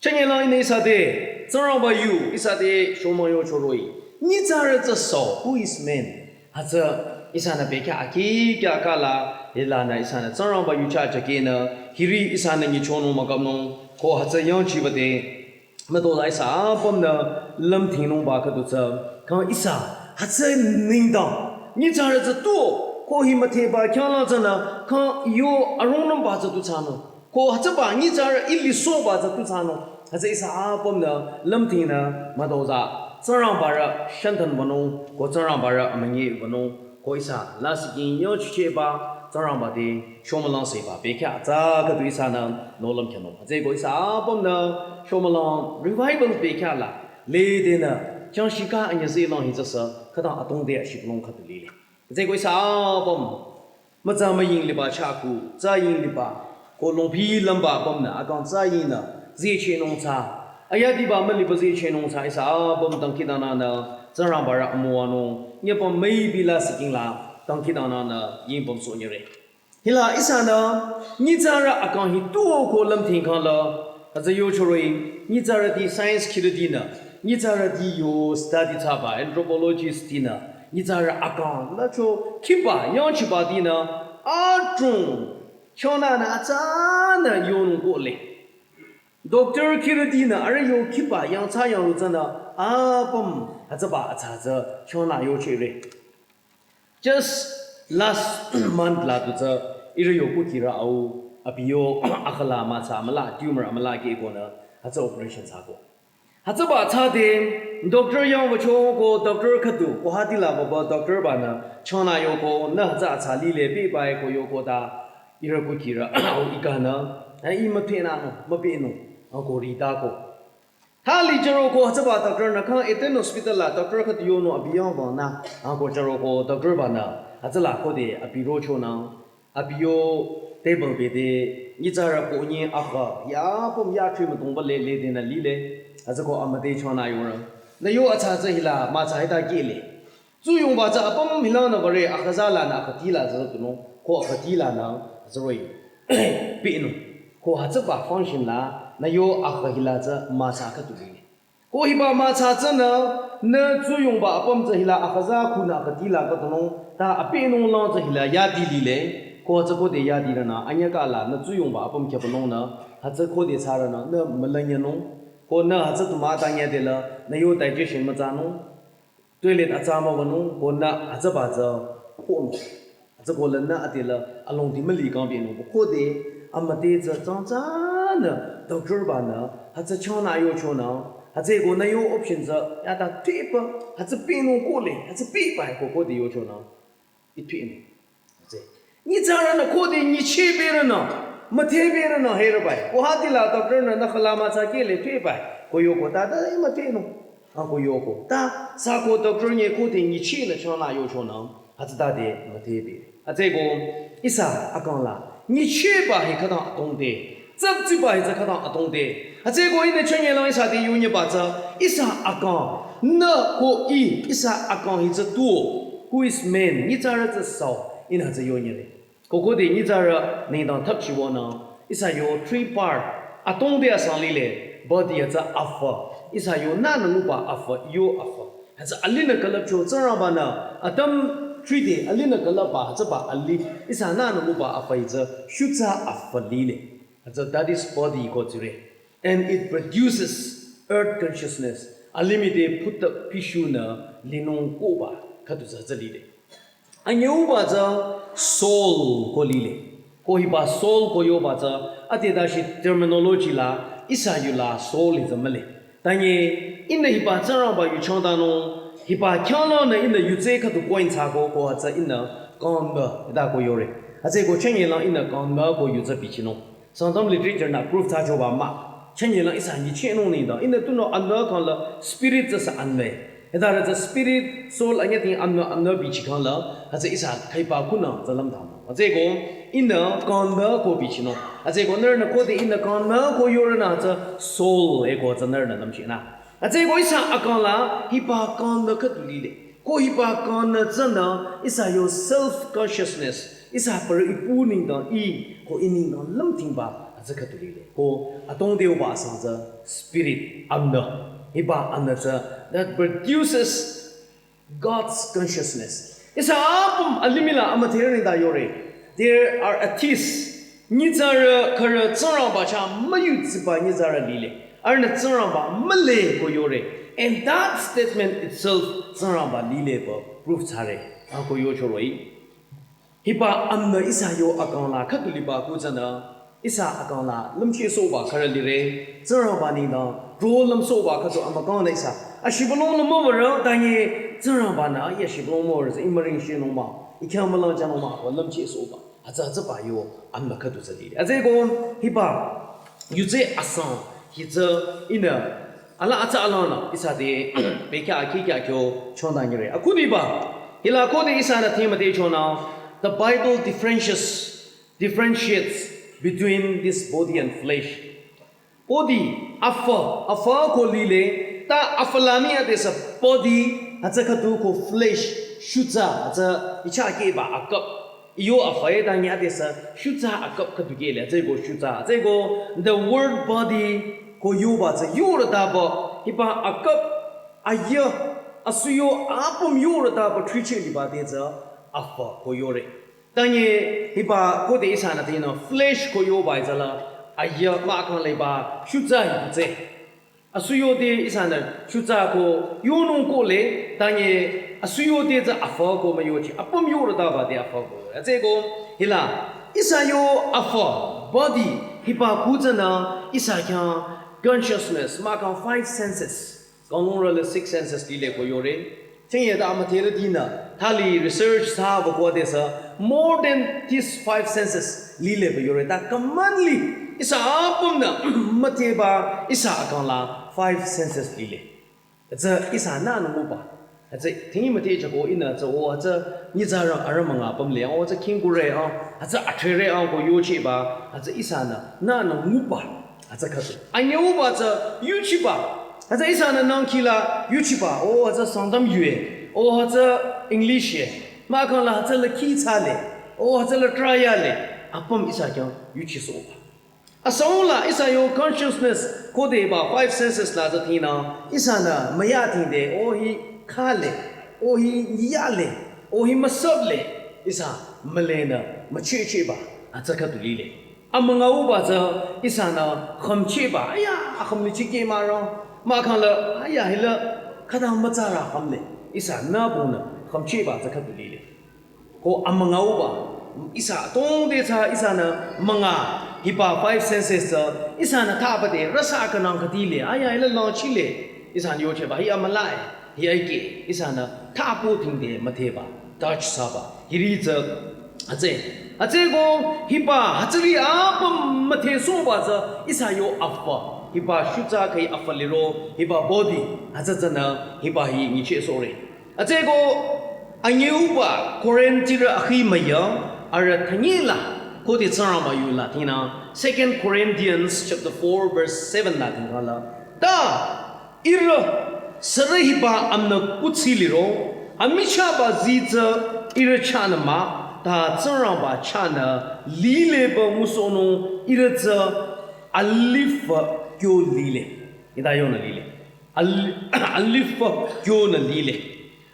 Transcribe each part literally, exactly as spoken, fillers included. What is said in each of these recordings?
Chünye lang ihnü ihsa te, Tsingrangba yu, ihsa te shomang yocho roh-i. Nyitsarü tsü so, who is man? Hütsü, ihsanü bekhyah akhi kya kala, hilanü ihsanü Tsingrangba yu chah chah kehnü, hiri ihsanü nyichonung mükapnung, ko hütsü yangchiba te, mütola ihsa apümnü lümthingnungba khüdu tsü, kang ihsa, hütsü nengdang, nyitsarü tsü tu, ko hi müthehba khyanglang tsünü, kang yo arungnungba tsü tu thsanung. Ko hütsüba nyitsarü ilisohba tsü tu thsanung. Hütsü ihsa apümnü lümthingnü mütozah. Tsingrangbarü shantan banung, ko Tsingrangbarü amünyi banung, ko ihsa lasih king yangchichehba, Tsingrangba te shomülang seba, bekhyah tsü khüdu ihsanü nohlüm khyünung. Hütsü ko ihsa apümnü shomülang revival bekhyah la, ledenü, kyangshika anyüzehlang hi tsüsü, khütang atongde ashibülung khüdu lile. Hütsü ko ihsa apüm, mütsa müying liba chahku, tsaying liba, ko longpi lümba apümnü, akang tsayingnü, zehchehnung tsü, ayadiba müliba zehchehnung tsü, ihsa apüm dangkhidangnangnü, Tsingrangbarü amüwanung, nyepüm müipi lasih king la, dangkhidangnangnü, yingpüm sohnyüre. Hila ihsanü, nyitsarü akang hi tuo ko lümthing kang la, hütsü yocho roh-i, nyitsarüti science khirütinü, nyitsarüti yo study thsaba, anthropologist tinü, nyitsarü akang, la cho, khiba, yangchiba tinü, atung, chonanü, atsanü, yonung kohle. Doctor khirütinü, arüh yo khiba, yangthsa yanglu tsünü, apüm, hütsüba, atsa tsü, chonü yochire. Just last month la tu tsü, ihrü yo kukhirü au, abi yo, akhala mütsa müla, tumor amüla keh konü, hütsü operation thsako. Hütsüba thsade, doctor yang wücho ko doctor khüdu, Guwahati la baba doctor banü, chonü yoko, nü hütsü atsa lile pehbai ko yoko ta, ihrü kukhirü, au ikanü, a i müphehnanung, müpehnung, ako ritako. Thali chüroko hütsüba doctor nü kang Eden Hospital la doctor khüdu yonü abi yang banü, ako chüroko doctor banü, hütsüla khode abi rochonü, abi yo table bede, nyitsarü ko nyi akha, ya püm ya three mütongba le ledenü lile, hütsü ko amüde chonü yore. Nü yo atsa tsü hila, mütsa hita kehle. Tsuyongba tsü apüm hilanü bare akhaza lanü akhati la tsü tunung, ko akhati lanü tsü roh-i. Pehnung. Ko hütsüba function la, nü yo akha hila tsü mütsa khüdu lile. Ko hiba mütsa tsünü, nü tsuyongba apüm tsü hila akhaza khunü akhati la khüdunung, ta apehnung lang tsü hila yadi lile, ko hütsü khode yadi rünü, anyüh kala, nü tsuyongba apüm khyüpünungnü, hütsü khode thsarünü, nü mülanyanung, ko nü hütsü tu mütanyade la, nü yo digestion mütsanung. Toilet atsa müwanung, ko nü hütsüba tsü ponung. Hütsü ko la nü ade la alongdi müli kangpehnung. Khode amüde tsü tsangtsanü doctor banü hütsü chonü yochonü. Hütsü ko nü yo option tsü yata tuepü hütsü pehnung kohle, hütsü pehbai ko khode yochonü. Ituenung. Tsü. Nyitsarünü khode nyichehberünü, müthehberünü herübai. Guwahati la doctor nü nü khala mütsa kehle tuepü. Ko yoko ta ta müthehnung. Ako yoko. Ta, sü ko doctor nye khode nyichehnü chonü yochonü. Hütsütade müthehbe. Hütsüko, ihsa akang la. Nyichehba hi khütang atongde. Tsaptsiba hi tsü khütang atongde. Hütsüko ihnü chünye lang ihsa te yonyeba tsü. Ihsa akang. Nü ko i, ihsa akang hi tsü tuo. Who is man? Nyitsarü tsü so. Ihnü tsü yonyele. Ko khode nyitsarü nengdang thapchiwonü. Ihsa yo three part. Atongde asang lile. Body hütsü afü. Ihsa yo nünü nguba afü, yo afü. Hütsü alinü külüpcho Tsingrangbanü. Adam three day alinü külüpba hütsüba ali. Ihsa nünü nguba afü hi tsü shutsa afü lile. Hütsü that is body ko tsire. And it produces earth consciousness. Alimih te phuta pishunü linung koba khüdu tsü tsü lile. Anyüuba tsü soul ko lile. Ko hiba soul ko yoba tsü ade dashi terminology la ihsa yu la soul hi tsü mühle. Tanye ihnü hiba Tsingrangba yu changtanung, hiba khyanglanü ihnü yutse khüdu point thsako ko hütsü ihnü kangnü hita ko yore. Hütsüko chünye lang ihnü kangnü ko yu tsü bichinung. Sangtam literature nü proof thsachoba mah. Chünye lang ihsa nyichehnung nengdang. Ihnü tunüo anbü kang la spirit tsü sü anbü. Hütarü tsü spirit, soul anyüding anbü anbü bichi kang la. Hütsü ihsa khaiba khunü tsü lümdang. Hütsüko ihnü kangnü ko bichinung. Hütsüko nührünü khode ihnü kangnü ko yorünü hütsü soul eko tsü nührünü lümchinü. Hütsüko ihsa akang la hiba kangnü khüdu lile. Ko hiba kangnü tsünü ihsa yo self consciousness. Ihsa parü ipu nengdang i ko i nengdang lümtingba. Tsü khüdu lile. Ko atongdeuba asang tsü spirit amnü. Hiba amnü tsü that produces God's consciousness. Ihsa apüm alimih la amüdherü nengdang yore. There are atheists. Nyitsarü khürü Tsingrangba chah müyutsiba nyitsarü lile. Arühnü Tsingrangba mühle ko yore. And that statement itself Tsingrangba lile pü proof thsare. Ako yochoroh-i. Hiba amnü ihsa yo akang la khüdu liba kuh tsünü, ihsa akang la lümchehsohba khürü lire, Tsingrangba nengdang, ro lümsohba khüdu amükangnü ihsa. Ashibülung lümübürü, tangi Tsingrangba-nü, ya shibülung mübürü, tsü imüring shinung mah, ikhyang mülang chanung mah, ko lümchehsohba. Hütsü hütsüba yo, amnü khüdu tsü lire. Hütsüeko, hiba, yutse asang, hi tsü, ihnü, ala atsa alanü, ihsa te, bekya akikya kyo, chonda nyire. Akhudiba, hila khode ihsanü theme te chonü, the Bible differentiates, differentiates between this body and flesh. Body, afü, afü ko lile, ta afü la mii adesü body, hütsü khüdu ko flesh, shutsa, hütsü ichah kehba aküp. Iyo afü e tangi adesü shutsa aküp khüdu kehle, hütsüeko shutsa, hütsüeko the word body ko yoba tsü yorütaba, hiba aküp, ayü, asuyo apüm yorütaba thricheh liba te tsü afü ko yore. Tangi hiba khode ihsanü tinü flesh ko yoba itsüla ayü mahkhang liba shutsa hi tsü. Asuyo te ihsanü shutsa ko yonung kohle, tangi asuyo te tsü afü ko müyochi, apüm yorütaba te afü ko. Hütsüeko hila ihsa yo afü, body, hiba kuh tsünü ihsa khyang consciousness, mahkhang five senses. Kanglungrü le six senses lile ko yore. Chengye ta amüdherütinü, thali research thsaba ko adesü, more than these five senses lile ko yore. Ta commonly, ihsa apümnü, müdheba, ihsa akang la five senses lile. Hütsü ihsanü nguba. Hütsü, thingi müdhe chako ihnü tsü o, hütsü, nyitsarü arüh münga pümle, o, hütsü khingkure, o, hütsü athrere, o, ko yochiba, hütsü ihsanü, nü nguba. Hütsü khüdu. Anyüuba tsü yuchiba. Hütsü ihsanü nangkila yuchiba. O hütsü Sangtam yue. O hütsü English ye. Mahkhang la hütsü la khi thsale. O hütsü la try yale. Apüm ihsa khyang yuchisohba. Asang la ihsa yo consciousness khodeba five senses la tsü tinü. Ihsanü müya tingde. O hi khale. O hi yale. O hi müsüple. Ihsa mülenü müchehchehba. Hütsü khüdu lile. Amüngauba tsü ihsanü khümchehba, aya, akhümlichikeh mah rang, mahkhang la, aya, hila, khütang mütsarü khümle, ihsanü bunü khümchehba tsü khüdu lile. Ko amüngauba, ihsa tongde tsü ihsanü münga, hiba five senses tsü, ihsanü thaba de, rasa kanang khüdile, aya, hila langchile, ihsanü yochehba, hi amülae. Hi aike, ihsanü thapü tingde müdheba, touch thsaba, hiri tsü, hütsü, hütsüeko, hiba, hütsüri apüm müdhesohba tsü, ihsa yo afü, hiba shutsa khüi afü liro, hiba body, hütsü tsünü, hiba hi nyichehsohre. Hütsüeko, anyüuba, Korinthirü akhi müya, arüh thanyila, khode Tsingrangba yu la tinü, Second Corinthians chapter four verse seven la tinü la, ta, ihrü, sürü hiba amnü kuthsi liro, amichahba zi tsü ihrü chahnü mah, ta Tsingrangba chahnü lile pü ngusohnung ihrü tsü alifü kyo lile. Hita yonü lile. Al-, alifü kyonü lile.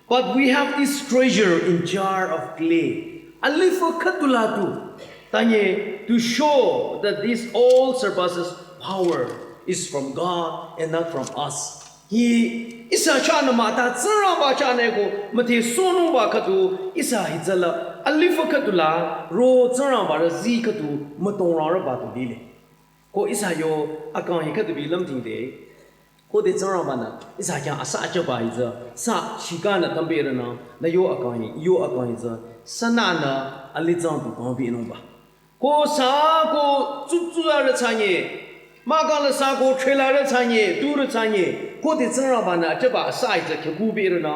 But we have this treasure in jar of clay. Alifü khüdu la tu. Tanye, to show that this all surpasses power is from God and not from us. Hi ihsa chahnü mah ta Tsingrangba chahnü ko müdhesohnungba khüdu ihsa hi tsüla alifü khüdu la ro Tsingrangba rü zi khüdu mütongrangrüba tu lile. Ko ihsa yo akang hi khüdu bi lümtingde. Khode Tsingrangba-nü ihsa khyang asa achaba hi tsü, sa shikanü tamberünü, nü yo akang hi, yo akang hi tsü, sananü alizang tu kangpinungba. Ko sa ko tsutsurü thsanye, mahkhang la sa ko threlarü thsanye, turü thsanye, khode Tsingrangba-nü achaba asa hi tsü khyükuberünü,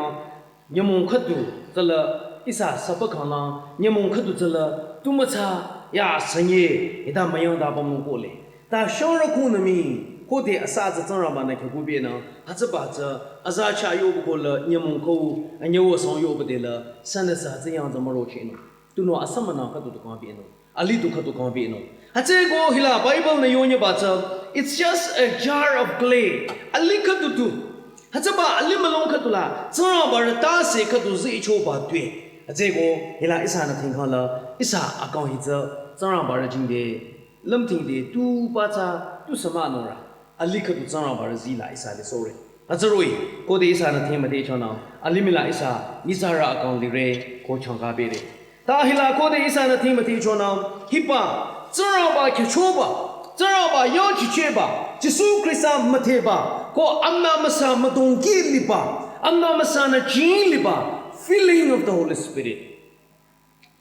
nyümong khüdu tsüla ihsa süpü khanglang, nyümong khüdu tsüla tu mütsa ya sanye, hita müyangta pümnung kohle. Ta shangrü khunü mii, khode asa tsü Tsingrangba-nü khyükubenü, hütsüba tsü, aza chah yoba kola, nyümong khüu, anyüu asang yoba dela, sünüsü hütsü yang tsü mürochehnung. Tunüo asa münang khüdu tu kangpinung. Ali tu khüdu kangpinung. Hütsüeko hila Bible nü yonyüba tsü, it's just a jar of clay. Alih khüdu tu. Hütsüba alih mülung khüdu la, Tsingrangba rü tase khüdu zichoba tue. Hütsüeko hila ihsanü thingkhang la, ihsa akang hi tsü, Tsingrangba rü jingde, lümthingde, tuba tsü, tusü mah nora. Alih khüdu Tsingrangba rü zila ihsa le sore. Hütsüroh-i, khode ihsanü thing müdhechonang, alimih la ihsa, nyitsarü akang lire, ko changka bere. Ta hila khode ihsanü thing müdhechonang, hiba, Tsingrangba khyüchoba, Tsingrangba yangchichehba, Jisu Khrista müdheba, ko amna müsa müdongki liba, amna müsa nü jing liba, filling of the Holy Spirit.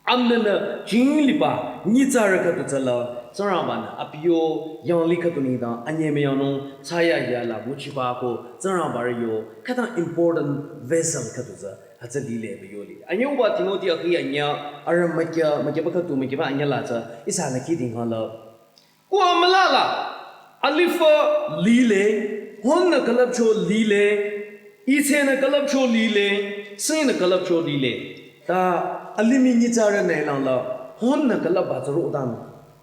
Amnünü jing liba nyitsarü khüdu tsüla, Tsingrangba-nü abi yo yanglih khüdu nengdang anyemüyangnung thsayahiya la nguchiba ko Tsingrangba rü yo khütang important vessel khüdu tsü hütsü lile ba yole. Anyüuba Timothy akhi anyüh arüh mükyü, mükyüba khüdu, mükyüba anyüh la tsü ihsanü kiding hala. Ko amülah la, alifü lile, honnü külüpcho lile, itsenü külüpcho lile, sinü külüpcho lile. Ta alimih nyitsarü nü lang la, honnü külüpba tsü rodanü.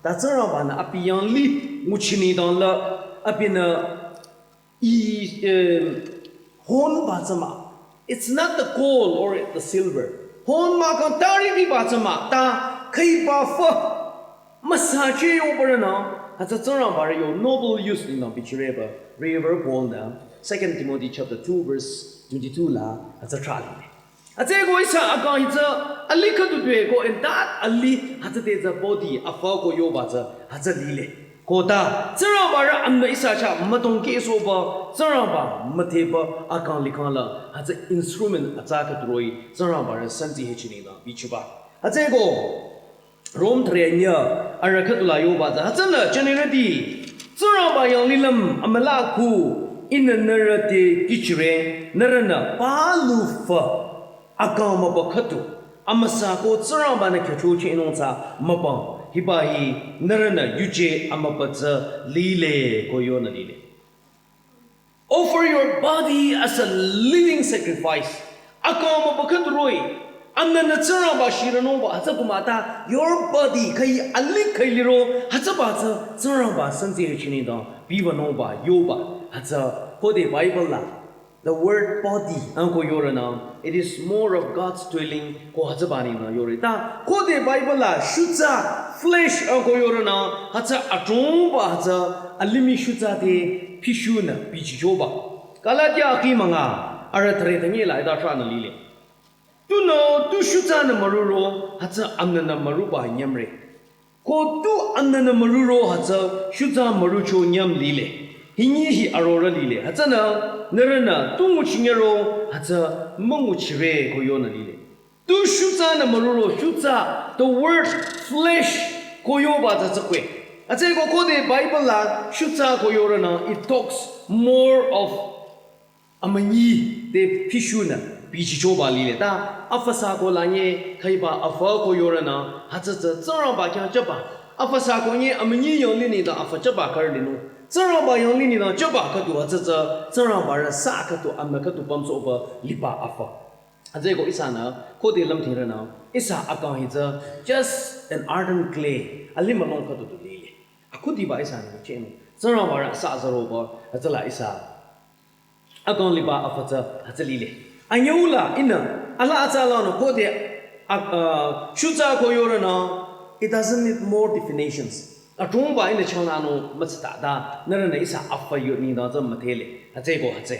Ta Tsingrangba-nü abi yanglih nguchi nengdang la, abinü i, eh, hon ba tsü mah. It's not the gold or the silver. Hon mah kang tari biba tsü mah. Ta khüiba fü. Müsa che yo bürünü. Hütsü Tsingrangba rü yo noble use nengdang bichireba. Reverend Paul nü Second Timothy chapter two verse twenty-two la. Hütsü trah lile. Hütsüeko ihsa akang hi tsü alih khüdu tue ko in that alih hütsüde tsü body afü ko yoba tsü hütsü lile. Ko ta, Tsingrangba rü amnü ihsa chah müdongki soba, Tsingrangba müdheba akang likhang la, hütsü instrument atsa khüdu roh-i, Tsingrangba rü santi hechi nengdang bichiba. Hütsüeko, Rom thüre anyüh, arüh khüdu la yoba tsü, hütsünü, jünirüti, Tsingrangba yanglih lüm amülah khu, ihnü nührü te kihchire, nührünü palu fü, akang mübü khüdu, amüsa ko Tsingrangba-nü khyüchochehnung tsü mübüng, hiba hi nührünü yuje amübü tsü lile ko yonü lile. Offer your body as a living sacrifice. Akang mübü khüdu roh-i, amnünü Tsingrangba shiranungba hütsü kumata, your body, khüi alih khüi liro, hütsüba tsü Tsingrangba santi hechi nengdang, biba nungba, yoba, hütsü, khode Bible la. The word body, ang ko yorünü, it is more of God's dwelling, ko hütsüba nengdang yore. Ta, khode Bible la, shutsa, flesh, ang ko yorünü, hütsü adrongba, hütsü alimih shutsa te, pishunü, bichichoba. Galatia akhi münga, arüh thüre thünye la, ita trahnü lile. Tunüo, tu shutsanü müruro, hütsü amnünü müruba nyümre. Ko tu amnünü müruro hütsü shutsa mürucho nyüm lile. Hinyi hi arorüh lile. Hütsünü nührünü tu nguchinyüro hütsü münguchire ko yonü lile. Tu shutsanü müruro shutsa, the word flesh ko yoba tsü tsükwe. Hütsüeko khode Bible la shutsa ko yorünü, it talks more of amünyi te pishunü bichichoba lile ta, afü sako la nye khüiba afü ko yorünü, hütsü tsü Tsingrangba khyang chaba. Afü sako nye amünyi yanglih nengdang afü chaba khürü linung. Tsingrangba yanglih nengdang chaba khüdu hütsü tsü Tsingrangba rü sa khüdu amnü khüdu pümsohba liba afü. Hütsüeko ihsanü khode lümthingrünü, ihsa akang hi tsü just an earthen clay, alih mülung khüdu tu lile. Akhudiba ihsanü chehnung. Tsingrangba rü sa zaroba, hütsüla ihsa akang liba afü tsü hütsü lile. Anyüula ihnü, ala atsa lanü khode, ak-, uh, shutsa ko yorünü, it doesn't need more definitions. Adrongba ihnü changlanü mütsata ta, nührünü ihsa afü yo nengdang tsü müdhele. Hütsüeko hütsü.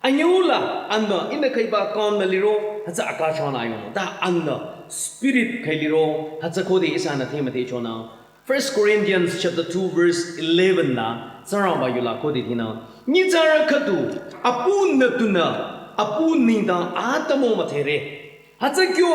Anyüula, amnü, ihnü khüiba kangnü liro, hütsü aka changnü yonü. Ta amnü, spirit khüi liro, hütsü khode ihsanü thing müdhechonü. First Corinthians chapter two verse eleven la, Tsingrangba yula khode thinü. Nyitsarü khüdu, apunü tunü, apu nengdang atümung müdhere. Hütsü kyo,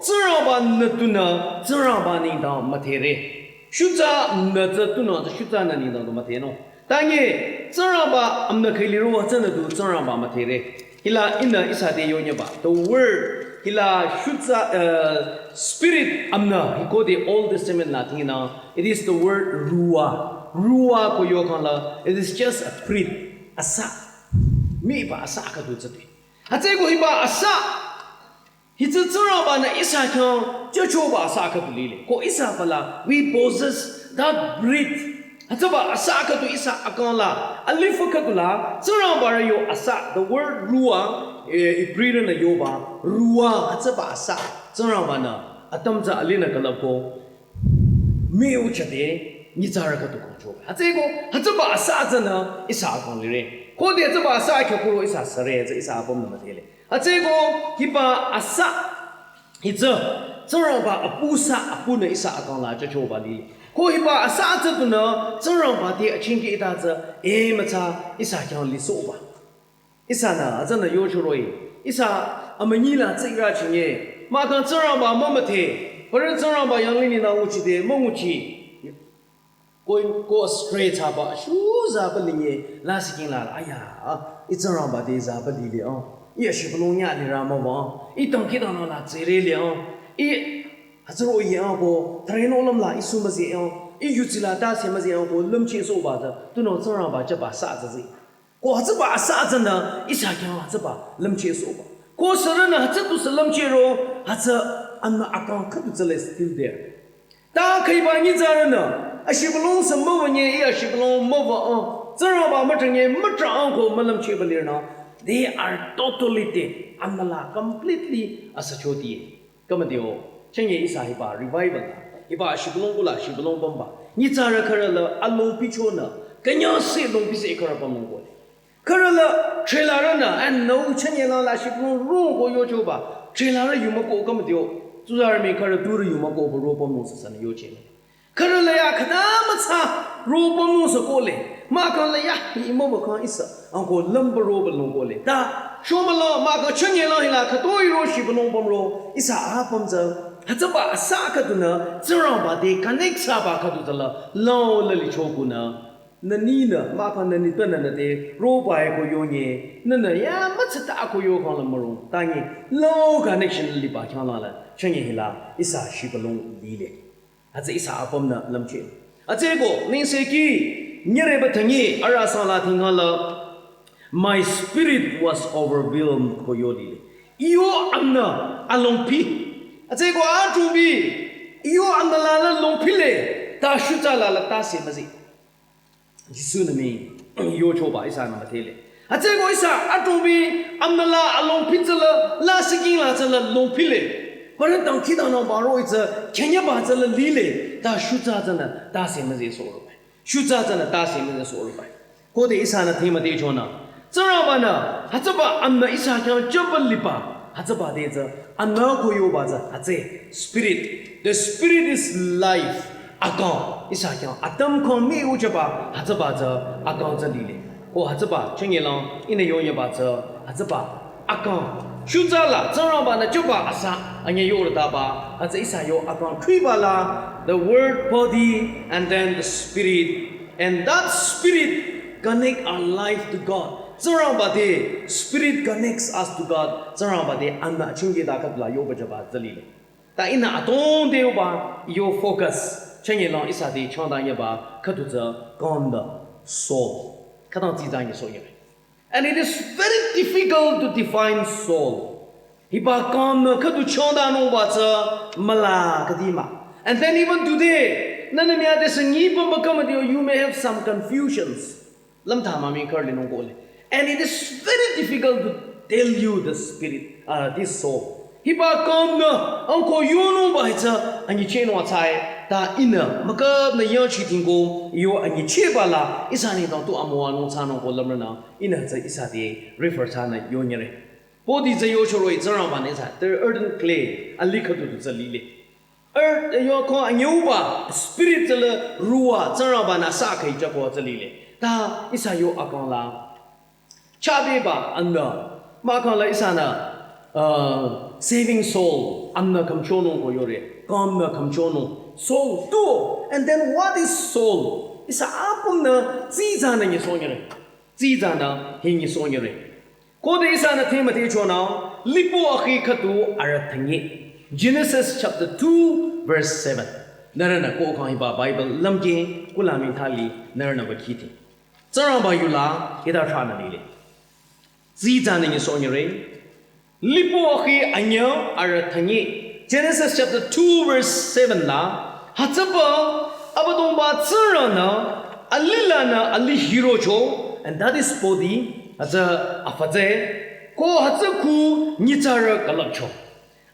Tsingrangbanü tunü, Tsingrangba nengdang müdhere. Shutsanü tsü tunü, tsü shutsanü nengdang tu müdhenung. Tanye, Tsingrangba amnü khüi liro hütsünü tu Tsingrangba müdhere. Hila ihnü ihsa te yonyüba. The word, hila shutsa, uh, spirit amnü, hi khode Old Testament la thinü, it is the word ruah. Ruah ko yokhang la, it is just a breath, asa. Miba asa khüdu tsüte. Hütsüeko hiba asa. Hütsü Tsingrangbanü ihsa khyang jüchoba asa khüdu lile. Ko ihsa fü la, we possess That breath. Hütsüba asa khüdu ihsa akang la, alifu khüdu la, Tsingrangba rü yo asa, the word ruah, eh, Hebrew rü nü yoba, ruah, hütsüba asa, Tsingrangba nü, atam tsü alinü külüpko, miu chade, nyitsarü khüdu kongcho. Hütsüko, hütsüba asa tsünü, ihsa akang lire. Khode hütsüba asa kyo kuro ihsa süre, tsü ihsa apüm nü müdhele. Hütsüko, hiba asa, hi tsü, Tsingrangba apu sa apu nü ihsa akang la chachoba li. Ko hiba asa tsü tunü, Tsingrangba te achingki ita tsü, eh, mütsa, ihsa khyang lisohba. Ihsa nü, atsünü yochoroi. Ihsa amünyi la tsü ira chinge. Mahkhang Tsingrangba mümüdhe. Parü Tsingrangba yanglih nü nguchide, münguchi. Ko, ko astray thsaba, shu zaba linye, la siking la, aya, ah, ih Tsingrangba te zaba lile, ah. Ih ashibülung nya lirü müwa, ah. Ih tangki tang la tsere le, ah. Ih, hütsüro ye, ah, ko, thare nohlüm la, ih sumüze, ah. Ih yutsi la, ta semüze, ah, ko, lümchehsohba ta, tunüo Tsingrangba chaba sa tsüzi. Ko hütsüba asa tsünü, ihsa khyang hütsüba, lümchehsohba. Ko sürünü hütsü tusü lümchehro, hütsü anü akang khüdu tsüle still there. Ta khüiba nyitsarünü, ashibülung sü müwünye, ih ashibülung müwa, ah. Tsingrangba mütrünye, mütrah ang ko mülümchehba lirnü. They are totally dead. Anü la completely asachoti. Kamadio, chünye ihsa hiba revival la. Hiba ashibülung kula, ashibülung pümba. Nyitsarü khürü la, alongpi chonü. Künyangse longpi se khürü pümnung ko. Khürü la, trailer nü, and no chünye la la shibülung rung ko yochoba. Trailer yu müko kamadio. Tsuzarü mi khürü turi yu müko bu ro pümnung sa sanü yoche. Khürü la ya khüta mütsa ro pümnung sa ko le. Mahkhang la ya, hi müba khang ihsa. Ang ko lümba ro ba lung ko le. Ta, shomüla, mahkhang chünye la hila, khütoi ro shibülung pümro. Ihsa apüm tsü. Hütsüba asa khüdunü, Tsingrangba te connect thsaba khüdu tsü la, lao la licho kunü. Nü ninü, mahkhang nü nitpünü nü te, roba e ko yonye, nünü ya mütsata ko yo khang la mürong, tangi, lao connection liba khyang la la, chünye hila, ihsa shibülung lile. Hütsü ihsa apüm nü lümche. Hütsüko, ningse ki, nyere ba tangi, ara sa la tingkang la, "My spirit was overwhelmed," ko yo lile. Iyo anü, alongpi. Hütsüko, atrungbi, iyo anü la la longpi le, ta shuta la la ta se müzi. Jisu nü mi yochoba ihsa nü müdhele. Hütsüko ihsa atrungbi amnü la alongpi tsüla, la siking la tsüla longpi le. Parü tangki tang nü baro itsü, kenya ba tsüla lile, ta shutsü tsünü, ta se müze sohroba. Shutsü tsünü, ta se müze sohroba. Khode ihsa nü thima te chonü. Tsingrangba nü, hütsüba amnü ihsa khyang chaba liba, hütsüba te tsü, anü ko yoba tsü, hütsü, spirit. The spirit is life. Akang, ihsa khyang atam kong mi uchaba, hütsüba tsü akang tsü lile. Ko hütsüba, chünye lang, ihnü yonyaba tsü, hütsüba, akang. Shutsü la, Tsingrangba nü chuba asa, anye yorütaba, hütsü ihsa yo akang. Khriba la, the word body, and then the spirit. And that spirit connect our life to God. Tsingrangba te, spirit connects us to God. Tsingrangba te, anü chünye da khüdu la yoba jaba tsü lile. Ta ihnü atong te yoba, yo focus. Chünye lang ihsa te changda yaba, khüdu tsü kong nü soul. Khütang tsitsa nyi soul yaba. And it is very difficult to define soul. Hiba kong nü khüdu changda nungba tsü müla khüdi mah. And then even today, nünü mi ade sü nyi pamba kama dio, you may have some confusions. Lümtha mami kar linung ko le. And it is very difficult to tell you the spirit, uh, this soul. Hiba kong nü, ang ko yonungba hitsü, anyi chenung atsai, ta ihnü, makap nü yang chi ting ko, yo anyi cheba la, ihsa nengdang tu amüwa nung thsanung ko lümrünü, ihnü tsü ihsa te refer thsanü yonyere. Body tsü yochoroi Tsingrangba nü tsü, the earthen clay, ali khüdu du tsü lile. Earth, yo ko anyüba, spirit tsüla ruah, Tsingrangba nü sa khüi chako tsü lile. Ta ihsa yo akang la. Chabeba, anü. Mahkhang la ihsa nü, uh, saving soul, anü khümchonung ko yore. Kong nü khümchonung. Soul, tu. And then what is soul? Ihsa apüm nü, tsitsa nü nyi sonyere. Tsitsa nü, hi nyi sonyere. Khode ihsa nü thima te chonü, lipo akhi khüdu arüh thangi. Genesis chapter two, verse seven. Nührünü ko kang hiba Bible lümke, kula mi thali, nührünü ba khiti. Tsingrangba yula, hita thranü lile. Tsitsa nü nyi sonyere. Lipo akhi anyü arüh thangi. Genesis chapter two, verse seven la, hütsüba, Abüdongba Tsingrang-nü, alih lanü alih hirocho, and that is body, hütsü afatse, ko hütsü khu nyitsarü külüpcho.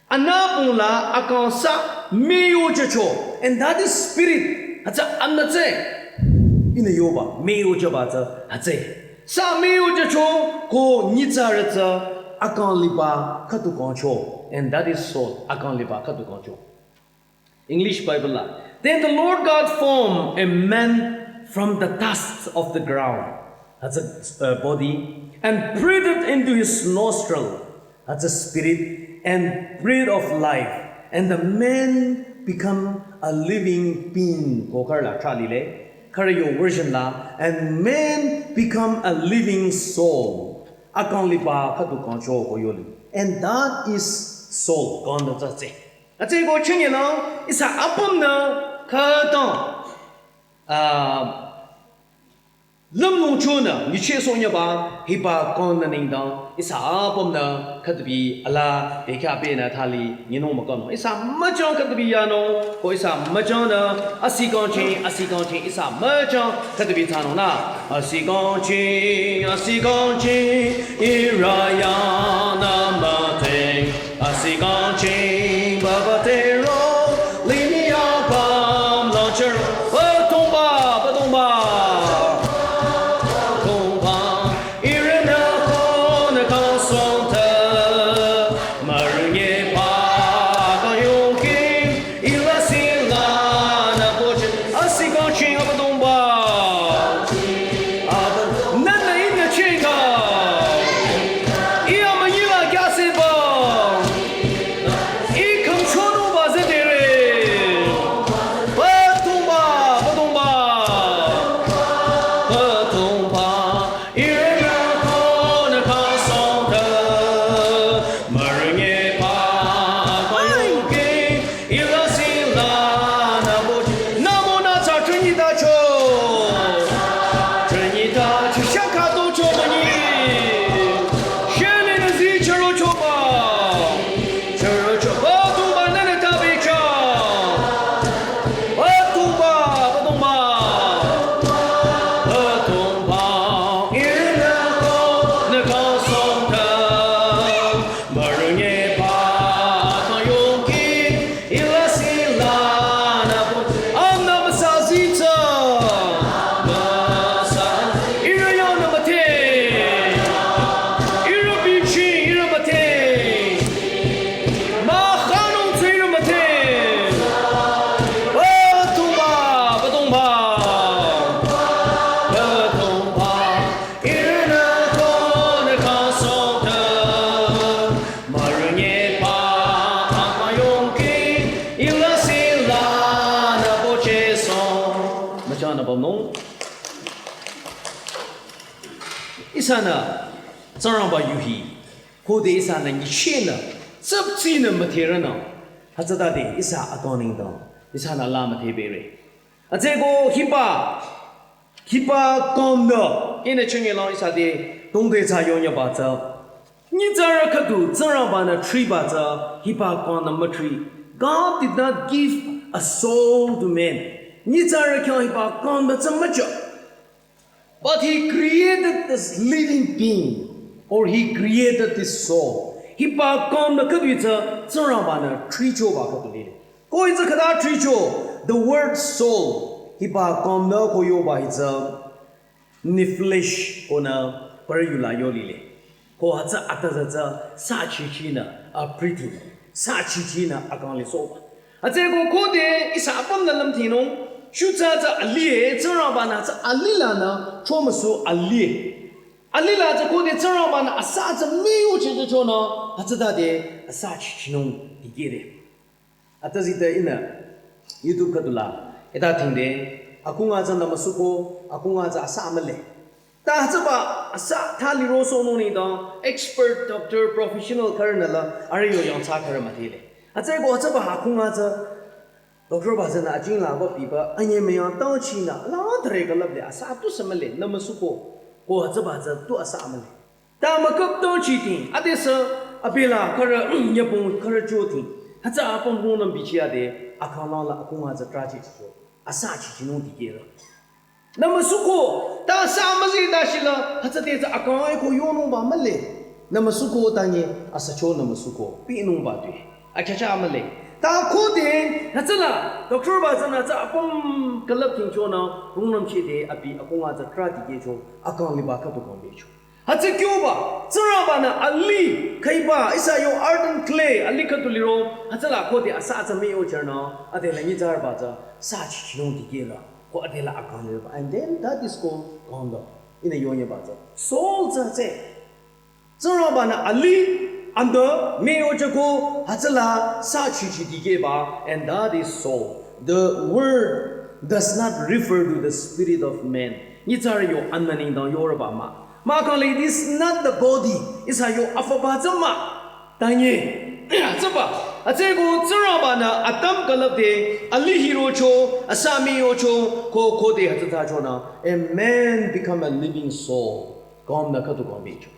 Anüpung la akang sa müyojücho, and that is spirit, hütsü anütse. Ihnü yoba, müyojüba tsü hütsü. Sa müyojücho, ko nyitsarü tsü akang liba khüdu kangcho, and that is soul, akang liba khüdu kangcho. English Bible la. Then the Lord God formed a man from the dust of the ground, hütsü, uh, body, and breathed into his nostril, hütsü spirit, and breath of life, and the man become a living being. Ko khürü la trah lile, khürü yo version la, and man become a living soul. Akang liba khüdu kangcho ko yoli. And that is soul. Kang nü tsü tsü. Hütsüeko chünye nü, ihsa apümnü khütang, ah, lümlong chonü, nyichehsohnyüba, hiba kang nü nengdang, ihsa apümnü khüdubi alaa, bekhyah benü thali, nyinung mükang. Ihsa müchang khüdubi yanung, ko ihsa müchangnü, asi kangching, asi kangching, ihsa müchang khüdubi thsanung nü. Asi kangching, asi kangching, ihrü yanü müdheng. Asi kangching, baba tero, lini apüm lacher. Abüdongba, Abüdongba. Abüdongba, ihrünü ko nü kang songta. Mürünye pa kang yongki, ila sila nü boche. Asi kangching Abüdongba. Abü-, nünü ihnü cheka. Ih amünyila kyaseba. Ih khümchonungba zedere. Abüdongba, Abüdongba. Abüdongba. Ihrünü ko nü kang songta, mürünye pa kang yongki, ila sila nü boche. Namo nü tsa trinyi tacho. Trinyi tacho, shaka tocho münyi. Sheli nü zi chürochoba. Chürocho, Abüdongba nünü tabicha. Abüdongba, Abüdongba. Abüdongba, ihrünü ko nü kang songta. Mürünye pa kang yongki, ila sila nü boche. Amna müsa zitsa. Müsa. Ihrü yanü müdheng. Ihrü bichi, ihrü müdheng. Mükhanung tsü ihrü müdheng. Abüdongba, Abüdongba. Abüdongba, ihrünü ko nü kang songta. Mürünye pa kang yongki, ila sila nü bochesong. Müchangnü bamnung. Ihsanü, Tsingrangba yuhi. Khode ihsanü nyichehnü, tsüptsinü müdherünü, hütsütade ihsa akang nengdang, ihsanü la müdhebere. Hütsüeko hiba, hiba kang nü, ihnü chünye lang ihsa te, tongde tsa yonyüba tsü. Nyitsarü khüdu Tsingrangba-nü thriba tsü, hiba kang nü müthri. God did not give a soul to man. Nyitsarü khyang hiba kang nü tsü mücha. But he created this living being, or he created this soul. Hiba kang nü khüdu tsü Tsingrangba-nü thrichoba khüdu lile. Ko hütsü khüta thricho, the word soul. Hiba kang nü ko yoba hütsü, nephesh ko nü parü yula yo lile. Ko hütsü atsa tsü sa chichinü, a breathing, sa chichinü akang lisohba. Hütsüeko khode ihsa apümnü lümthinung, shutsü tsü alih, Tsingrangba-nü tsü alih lanü, chomüsu alih. Alih la tsü khode Tsingrangba-nü asa tsü müyuchehchonü, hütsütade asa chichinung dikehde. Atsa zita ihnü YouTube khüdula, ita thingde, akhunga tsü nümüsuko, akhunga tsü asa mühle. Ta hütsüba asa thali rosohnung nengdang, expert, doctor, professional khürünü la, arüh yo yangthsa khürü müdhele. Hütsüeko hütsüba akhunga tsü, doctor ba tsünü ajing laba biba, anyemüyang tangchinü, la thre külüple, asa tusü mühle, nümüsuko, ko hütsüba tsü tu asa mühle. Ta müküp tangchi ting, adesü, abila khürü, nyübong khürü cho ting, hütsü apüm rungnüm bichi ade, akhanglang la akhunga tsü trahchi chicho. Asa chichinung dikehre. Nü müsuko, ta sa müzi ta shila, hütsüte tsü akang eko yonungba mühle. Nü müsuko ta nye, asacho nü müsuko, pinungba tue. Akyacha mühle. Ta khode, hütsüla, doctor ba tsünü tsü apüm külüp tingchonü, rungnüm chide, abi akunga tsü kra dikehcho, akang liba khüdu kang becho. Hütsü kyoba, Tsingrangba-nü alih, khüiba, ihsa yo ardent clay, alih khüdu liro, hütsüla khode asa tsü müyochernü, adelü nyitsarüba tsü, sa chichinung dikehre, ko adelü akang liba. And then that is called kangde. Ihnü yonyeba tsü. Soul tsü tsü. Tsingrangba-nü alih, ande, müyocheko, hütsüla, sa chichi dikehba, and that is soul. The word does not refer to the spirit of man. Nyitsarü yo anmü nengdang yoreba mah. Mahkhang le, it is not the body. Ihsa yo afaba tsü mah. Ta nye. Tsüba. Hütsüeko Tsingrangba-nü Adam külüpde alih hirocho, asa müyocho, ko khode hütsü thsachonü, a man become a living soul. Kangde khüdu kang becho.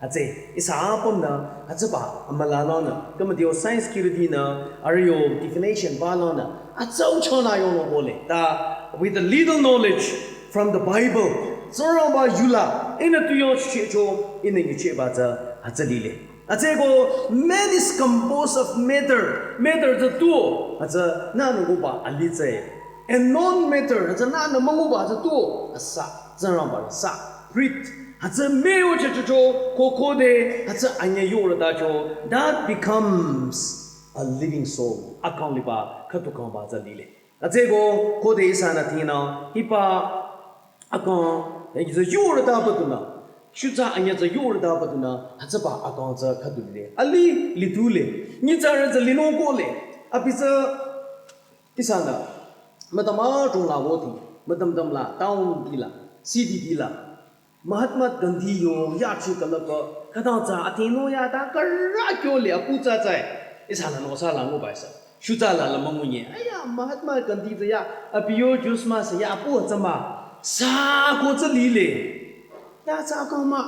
Hütsü, ihsa apümnü, hütsüba, amülanangnü, khümüdeo science kiritinü, arüh yo definition balanü, atsauchonü yonung kohle. Ta, with a little knowledge from the Bible, Tsingrangba yula, ihnü tu yong chichecho, ihnü nyicheba tsü, hütsü lile. Hütsüeko, man is composed of matter, matter tsü tuo, hütsü, nü nungkoba alih tsü. And non-matter, hütsü nü nü münguba hütsü tuo, asa, Tsingrangba sa, breath. Hütsü müyochehcho, ko khode, hütsü anye yorütacho, that becomes a living soul. Akang liba, khüdu kangba tsü lile. Hütsüeko, khode ihsanü tinü, hiba, akang, hütsü yorütaba tunü, shutsa anye tsü yorütaba tunü, hütsüba akang tsü khüdu lile. Alih, litu le, nyitsarü tsü linung kohle, abi tsü, ihsanü, mütam adrong la woti, mütam tam la, town ti la, city ti la, Mahatma Gandhi yo yachi külüpba, khütang tsü athino ya ta kara kyole apu tsü tsü. Ihsanü nosa la nguba ihsa. Shutsa la la müngunye. Aya, Mahatma Gandhi tsü ya, abi yo juice ma se ya apu tsü mah. Sa ko tsü lile. Ta tsü kang mah.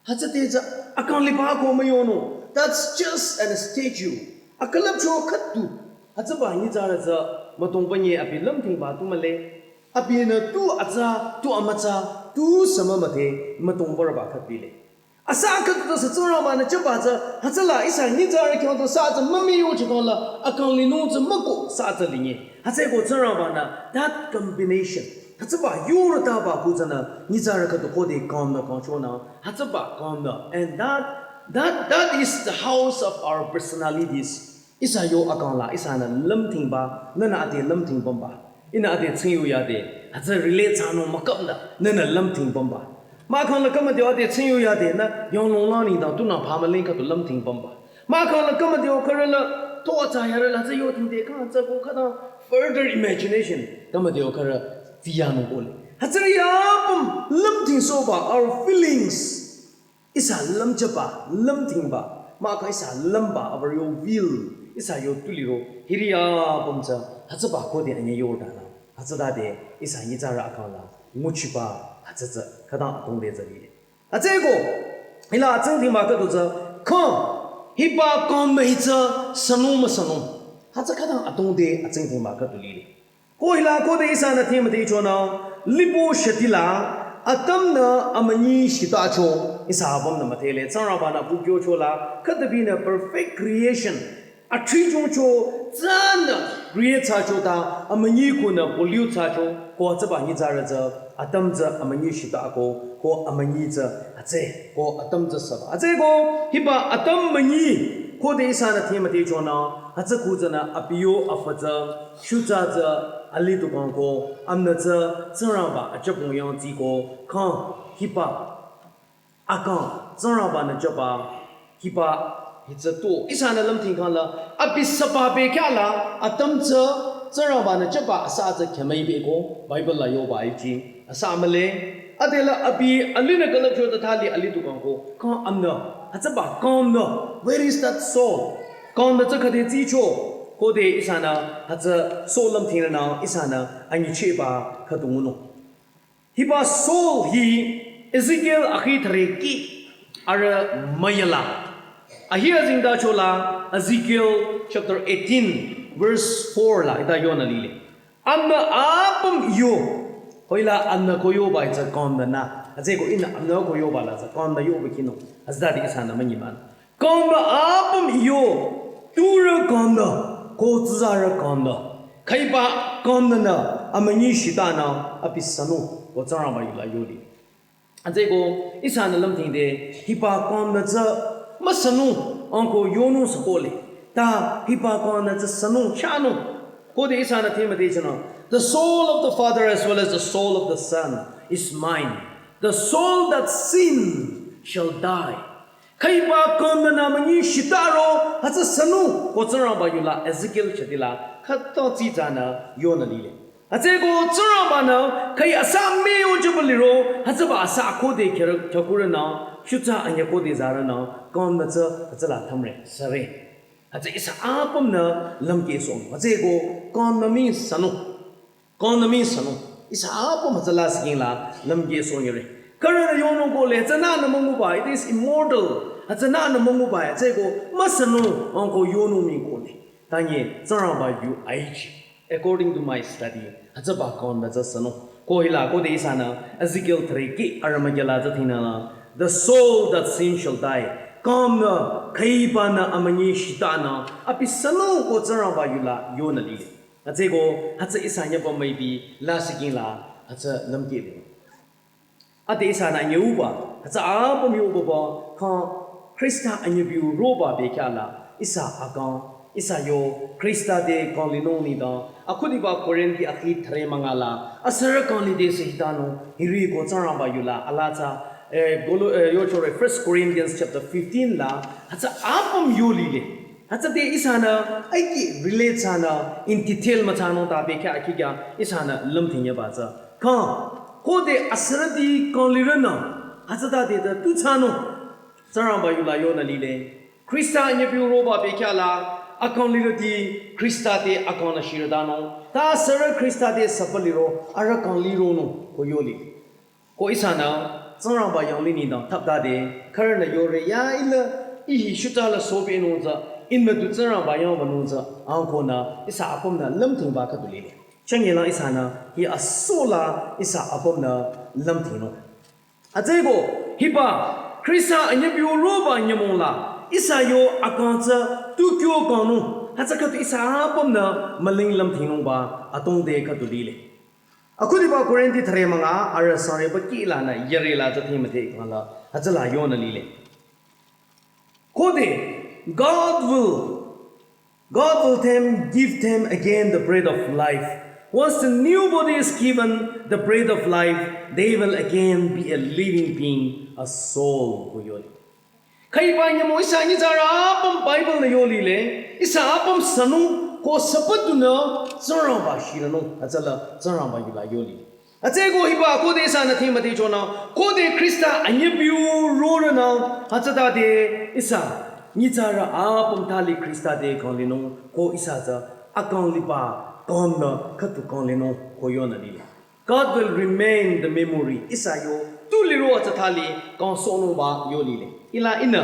Hütsüte tsü akang liba ko müyonung. That's just an statue. Akülüpcho khüdu. Hütsüba nyitsarü tsü mütongba nye abi lümthingba tu mühle. Abinü tu atsa, tu amütsa, tu sümü müdhe, mütongbarüba khüdu lile. Asa khüdu tsü Tsingrangba-nü jüba tsü, hütsüla ihsa nyitsarü khyang tu sa tsü mümüyochikang la, akang linung tsü müko sa tsü linye. Hütsüeko Tsingrangba-nü, that combination. Hütsüba yorütaba ku tsünü, nyitsarü khüdu khode kangnü kangchonü, hütsüba kangnü. And that, that, that is the house of our personalities. Ihsa yo akang la, ihsanü lümthingba, nünü ade lümthing pümba. Ihnü ade tsingyu yade, hütsü relate thsanung mükapnü, nünü lümthing pümba. Mahkhang la khümüdeo ade tsingyu yade, nü yonglong la nengdang tunü phamüling khüdu lümthing pümba. Mahkhang la khümüdeo khürü la, to atsa yarü la tsü yotingde, kang tsü ko khütang further imagination, khümüdeo khürü viyanung kohle. Hütsüri ya apüm lümthingsohba, our feelings. Ihsa lümjüba, lümthingba, mahkhang ihsa lümba, our yo will, ihsa yo tu liro, hiri ya apüm tsü, hütsüba khode anye yordanü, hütsütade, ihsa nyitsarü akang la, nguchiba, hütsü tsü, khütang atongde tsü lile. Hütsüeko, hila atsingdhingba khüdu tsü, kang, hiba kang mühi tsü, sünung müsünung. Hütsü khütang atongde atsingdhingba khüdu lile. Ko hila khode ihsanü thimüdhe chonü, lipo shütila, Adam-nü amünyi shitacho, ihsa apümnü müdhele, Tsingrangba-nü bukyocho la, khütabinü perfect creation, athrichungcho, tsünü, create thsacho ta, amünyi kunü pollute thsacho, ko hütsüba nyitsarü tsü, Adam tsü amünyi shitako, ko amünyi tsü, hütsü, ko Adam tsü süba. Hütsüeko, hiba Adam münyi, khode ihsanü thimüdhe chonü, hütsü ku tsünü abi yo afü tsü, shutsa tsü, alih tu kang ko, amünyi tsü, Tsingrangba, achapung yang tsi ko, kang, hiba, akang, Tsingrangba-nü jüba, hiba, hitsü tu, ihsanü lümthingkhang la, abi süba bekhyah la, Adam tsü, Tsingrangba-nü jüba, asa tsü khyamüi beko, Bible la yoba iji, asa mühle, adela abi, alihnü külüpcho ta thali alih tu kang ko, kang amünyi, hütsüba, kangnü, where is that soul? Kangnü tsü khüde tsicho, khode ihsanü, hütsü soul lümthingnü, ihsanü, anyichehba, khüdu ngunung. Hiba soul hi Ezekiel akhi thüre kih arüh müyala. Ahi azengtacho la Ezekiel chapter eighteen verse four la hita yonü lile. Amna apüm yo. Hoila amna ko yoba tsü kanda na. Atsü ko ihnü amna ko yoba la tsü kanda yoba kino. Hütsütade ihsanü münyi mah. Kanda apüm yo. Turü kanda. Ko tsuzarü kanda. Khüiba kanda nü amünyi shitanü abi sünung. Ko Tsingrangba yula yoli. Atsü ko ihsanü lümtingde hiba kanda tsü müsünung, ang ko yonung sü kohle. Ta hiba kanda tsü sünung, chanung. Khode ihsanü thimüde chanung. The soul of the Father as well as the soul of the Son is mine. The soul that sin shall die. Khüiba kanda nü amünyi shitaro, hütsü sünung, ko Tsingrangba yula Ezekiel chadila, khüto tsitsanü yonü lile. Atsü ko Tsingrangba nü khüi asa müyo jüba liro, hütsüba asa khode khyarü, khyakhuranü, shutsa anyü khode zaranü, kanda tsü hütsüla thümre, süre. Hütsü ihsa apümnü lümkesong. Atsü ko kanda mii sünung. Kanda mii sünung. Ihsa apüm hütsüla siking la lümkesong yore. Khürünü yonung kohle, hütsünü nü münguba, it is immortal. Hütsünü nü münguba, atsü ko müsünung, ang ko yonung mii kohle. Tanye, Tsingrangba yu aichi. According to my study, hütsüba kanda tsü sünung. Ko hila, khode ihsanü, Ezekiel three ki, arama gela tsü thinü la. The soul that sin shall die. Kanda, khüiba nü amünyi shitanü, abi sünung ko Tsingrangba yula yonü lile. Atsü ko, hütsü ihsa nyüba müipi, la siking la, hütsü lümkele. Ade ihsanü nyüuba, hütsü apüm yoba ba, kha Krista anyübiu roba bekhyah la, ihsa akang, ihsa yo, Krista te kanglinung nengdang, akhudiba Korinthi akhi thüre münga la, asürü kanglide sü hitanung, hiri ko Tsingrangba yula, ala tsü, eh, golo, eh, yochore First Corinthians chapter fifteen la, hütsü apüm yolile. Hütsüde ihsanü, aiki relate thsanü, in detail müthsanung ta bekhyah akikya, ihsanü lümting yaba tsü. Kha, khode asürüti kanglirünü, hütsütade ta tu thsanung, Tsingrangba yula yonü lile. Krista anyübiu roba bekhyah la, akanglirüti Krista te akangnü shirütanung. Ta asürü Krista te süpü liro, arüh kanglironung, ko yoli. Ko ihsanü, Tsingrangba yanglih nengdang thaptade, khürünü yore ya ila, ihi shutsa la sobenung tsü, inmüdu Tsingrangba yangbanung tsü, ang konü, ihsa apümnü lümtingba khüdu lile. Chünye lang ihsanü, hi asola ihsa apümnü lümtingnung. Atsü ko, hiba, Krista anyübiu roba nyümong la, ihsa yo akang tsü, tu kyo kangnung, hütsü khüdu ihsa apümnü, müling lümtingnungba, atongde khüdu lile. Akhudiba Korinthi thüre münga, arüh sangreba ki lanü, yare la tsü thimüde kang la, hütsüla yonü lile. Khode, God will God will them give them again the bread of life. Once the new body is given the bread of life, they will again be a living being, a soul. Ko yoli. Khüiba nyümong ihsa nyitsarü apüm Bible nü yolile, ihsa apüm sünung ko süpüdunü Tsingrangba shiranung, hütsüla Tsingrangba yula yoli. Atsü ko hiba khode ihsanü thimüde chonü, khode Krista anyübiu rorünü, hütsütade ihsa, nyitsarü apüm thali Krista te kanglinung, ko ihsa tsü akangliba, kangnü khüdu kanglinung, ko yonü lile. God will remain the memory, ihsa yo, tu liro hütsü thali, kangsohnungba yolile. Ila ihnü,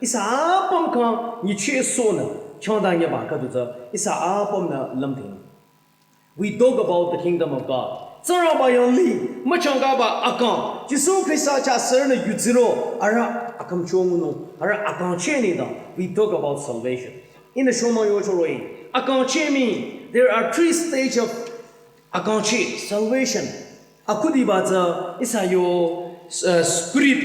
ihsa apüm kang, nyichehsohnü, changdanyüba khüdu tsü, ihsa apümnü lümting. We talk about the kingdom of God. Tsingrangba yanglih, müchangkaba akang. Jisu Krista chah sürünü yudsiro, arüh akhümcho ngunung, arüh akangcheh nengdang. We talk about salvation. Ihnü shomang yochoroh-i. Akangcheh mii, there are three stage of akangcheh, salvation. Akhudiba tsü ihsa yo, uh, spirit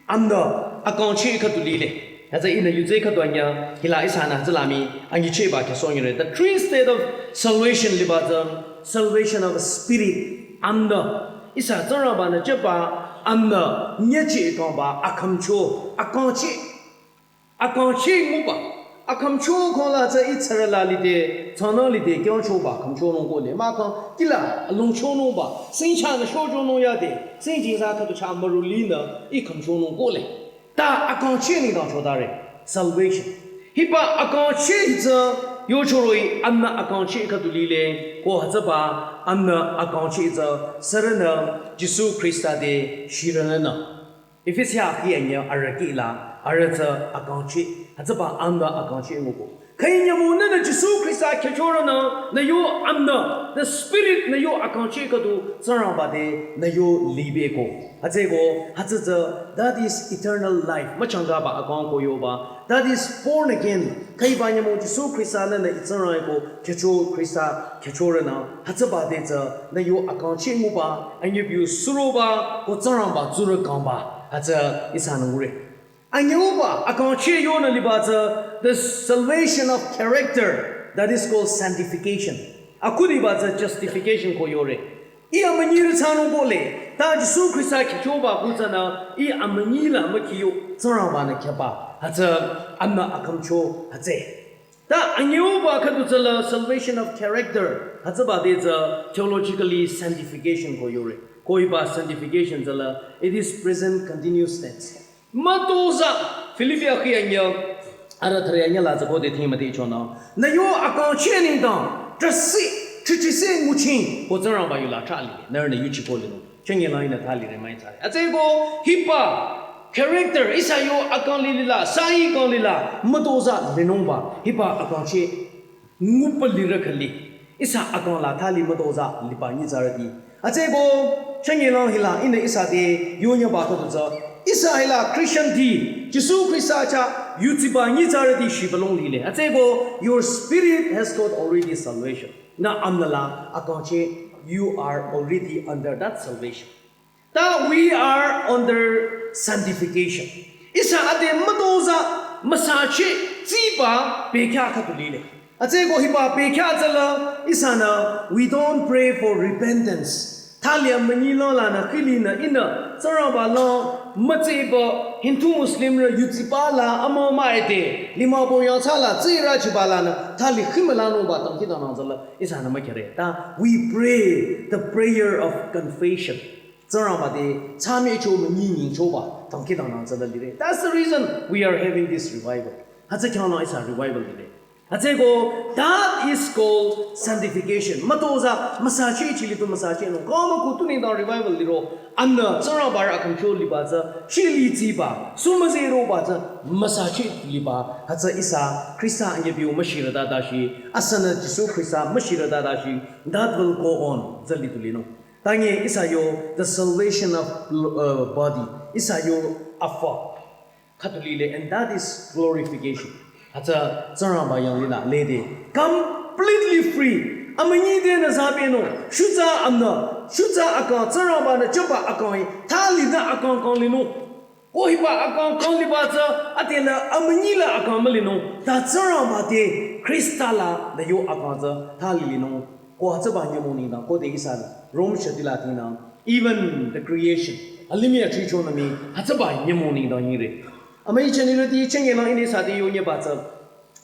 amnü akangcheh khüdu lile. Hütsü ihnü yudsi khüdu anyü, hila ihsanü hütsüla mii, anyichehba khyüsoh nyire. The three state of salvation liba tsü, salvation of spirit, amnü. Ihsa Tsingrangba-nü jüba, amnü, nyücheh kangba, akhümcho, akangcheh. Akangcheh nguba, akhümcho kang la tsü ih tsürü la lide, tsünü lide, kyangchoba, akhümchonung kohle. Mahkhang, kihla, alongchonungba, singchanü shochonung yade, singjingsa khüdu chah mürü linü, ih khümchonung kohle. Ta akangcheh nengdang chodare, salvation. Hiba akangcheh hi tsü, yochoroh-i, amnü akangcheh khüdu lile, ko hütsüba, amnü akangcheh tsü, sürünü, Jisu Krista te, shirününü. Efesia akhi anyü arüh kihla, arüh tsü akangcheh, hütsüba amnü akangcheh nguko. Khüi nyümong nünü Jisu Khrista khyüchorünü nü yo amnü, the Spirit nü yo akangcheh khüdu Tsingrangba te nü yo libeko. Hütsüko, hütsü tsü, that is eternal life. Müchangkaba akang ko yoba. That is born again. Khüiba nyümong Jisu Khrista nünü i Tsingrang ko khyücho Khrista khyüchorünü. Hütsüba te tsü nü yo akangcheh nguba, anyüpiu suroba, ko Tsingrangba tsurü kangba. Hütsü ihsanü ngure. Anyüba akangcheh yonü liba tsü, the salvation of character, that is called sanctification. Akhudiba tsü justification ko yore. I amünyirü thsanung ko le, ta Jisu Khrista khyüchoba kutsünü, i amünyi la mükhiyo, Tsingrangba nü khyüba, hütsü amnü akangcho hütsü. Ta anyüba khüdu tsüla salvation of character, hütsüba te tsü theologically sanctification ko yore. Ko hiba sanctification tsüla, it is present continuous tense. Mütozah, Philippi akhi anyü, ara thare anyü la tsü ko de thima te chonü. Nü yo akangcheh nengdang, trasi, chichise nguching, ko Tsingrangba yu la thali, nührünü yuchiko linung. Chenge la inü thali re mai thali. Hütsüko, hiba, character, ihsa yo akang lilila, sa-i kang lila, mütozah linungba, hiba akangcheh nguba lirü khüli. Ihsa akang la thali mütozah liba nyitsarüti. Hütsüko, chenge lang hila, inü ihsa te, yonyüba khüdu tsü. Ihsa hila Christian ti, Jisu Khrista chah, yutsiba nyitsarüti shibalong lile. Hütsüko, your spirit has got already salvation. Nü amnü la, akangcheh, you are already under that salvation. Ta we are under sanctification. Ihsa ade mütozah müsacheh tsiba bekhyah khüdu lile. Hütsüko hiba bekhyah tsüla ihsanü we don't pray for repentance. Thali amünyi la lanü khülinü inü Tsingrangba la mütsiba Hindu Muslim rü yutsiba la amü mah ete lima bo yangthsa la tsirü chiba lanü thali khimülanungba tangki tanang tsüla ihsanü mükhere. Ta we pray the prayer of confession. Tsingrangba te, tsami cho münyi nyingchoba, tangki tanang tsüla lire. That's the reason we are having this revival. Hütsü khyang nü ihsa revival lire. Hütsüko, that is called sanctification. Mütozah, müsacheh chilitu müsacheh nung. Kama kutu nengdang revival liro. Amnü, Tsingrangba rü akangcho liba tsü, chili tsiba, sumüze roba tsü, müsacheh liba. Hütsü ihsa, Khrista anyüpiu müshirü ta dashi, asana Jisu Khrista müshirü ta dashi, that will go on, tsü litu linung. Tangi ihsa yo, the salvation of uh, body. Ihsa yo afa. Khüdu lile, and that is glorification. Hütsü Tsingrangba yanglila lede. Completely free. Amünyi te nü zabe nung. Shutsa amnü. Shutsa akang Tsingrangba nü chaba akang hi. Thali nü akang kang linung. Ko hiba akang kang liba tsü, ade la amünyi la akang mülinung. Ta Tsingrangba te Khrista la nü yo akang tsü thali linung. Ko hütsüba nyümong nengdang, ko de ihsa Rome shati la tinang. Even the creation. Alimih achichonü mii, hütsüba nyümong nengdang yire. Ama ichenirüti chenge lang inü ihsa te yonyüba tsü.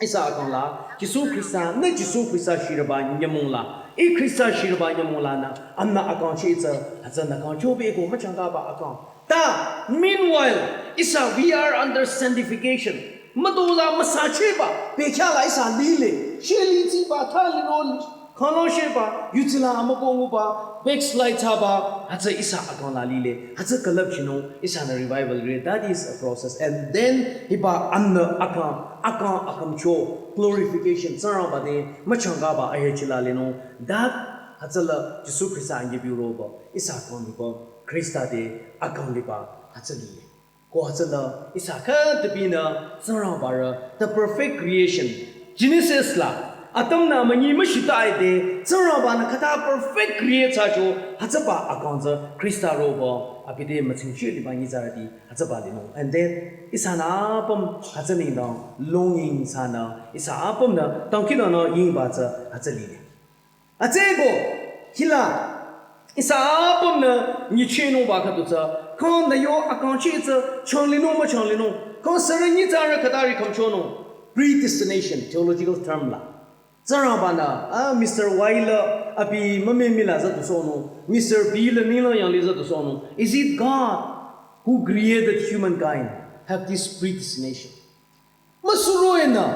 Ihsa akang la, Jisu Khrista, nü Jisu Khrista shirüba nyümong la. I Khrista shirüba nyümong la nü, amnü akangcheh tsü, hütsü nü kangchobe ko müchangkaba akang. Ta, meanwhile, ihsa we are under sanctification. Mütozah müsachehba, bekhyah la ihsa lile. Chili tsiba, thali ro, khanglong sheba, yutsila amüko nguba, backslide thsaba, hütsü ihsa akang la lile. Hütsü külüpchinung, ihsanü revival re. That is a process. And then, hiba amnü akang, akang akangcho, glorification, Tsingrangba te, müchangkaba ahechila linung. That, hütsüla, Jisu Khrista anyüpiu roba, ihsa akang liba, Khrista te, akang liba, hütsü lile. Ko hütsüla ihsa khütapinü Tsingrangba rü the perfect creation. Genesis la Adam nü amünyi müshita ide Tsingrangba nü khüta perfect create thsacho hütsüba akang tsü Khrista roba abi te mütsingchi liba nyitsarüti hütsüba linung. And then ihsanü apüm hütsü nengdang longing thsanü ihsa apümnü tangkinanü yingba tsü hütsü lile. Hütsüko, hila, ihsa apümnü nyichehnungba khüdu tsü, kang nü yo akangcheh tsü, changlinung müchanglinung, kang sürü nyitsarü khütari khümchonung, predestination, theological term la. Tsingrangba nü, ah, Mister Y la, abi mümemi la züdusohnung, Mister B la ninglang yanglih züdusohnung. Is it God who created humankind have this predestination? Müsuroinü,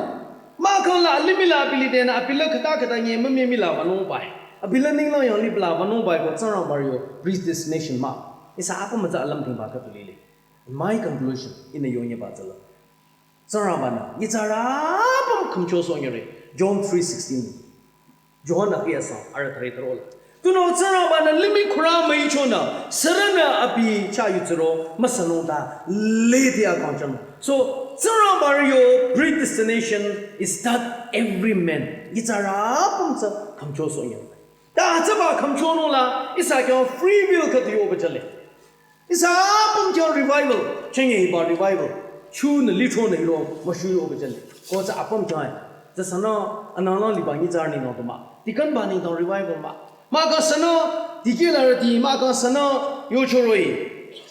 mahkhang la limih la abi lidenü, abi la khüta khüta nye mümemi la vanungbai. Abi la ninglang yanglih la vanungbai ko Tsingrangba rü yo predestination mah. Ihsa apüm mütsa alümdhingba khüdu lile. My conclusion, inü yonyüba tsüla. Tsingrangba-nü nyitsarü apüm khümchosohnyüre. John three sixteen. Johan akhi asang arü thüre thürola. Tunüo Tsingrangba-nü limih khürü müichonü sürünü abi chah yutsüro müsünung ta lede akang chonung. So Tsingrangba yo predestination is that every man, nyitsarü apüm tsü khümchosohnyüre. Ta hütsüba khümchonungla ihsa khyang free will khüdu yoba chale. Ihsa apüm khyang revival, chenge hiba revival. Chunü lithronü hiro müshu yoba chale. Ko tsü apüm khyang. Tsü sünü ananglang liba nyitsarü nengdang du mah. Dikehnba nengdang revival mah. Mahkhang sünü dikehlarüti, mahkhang sünü yochoroh-i.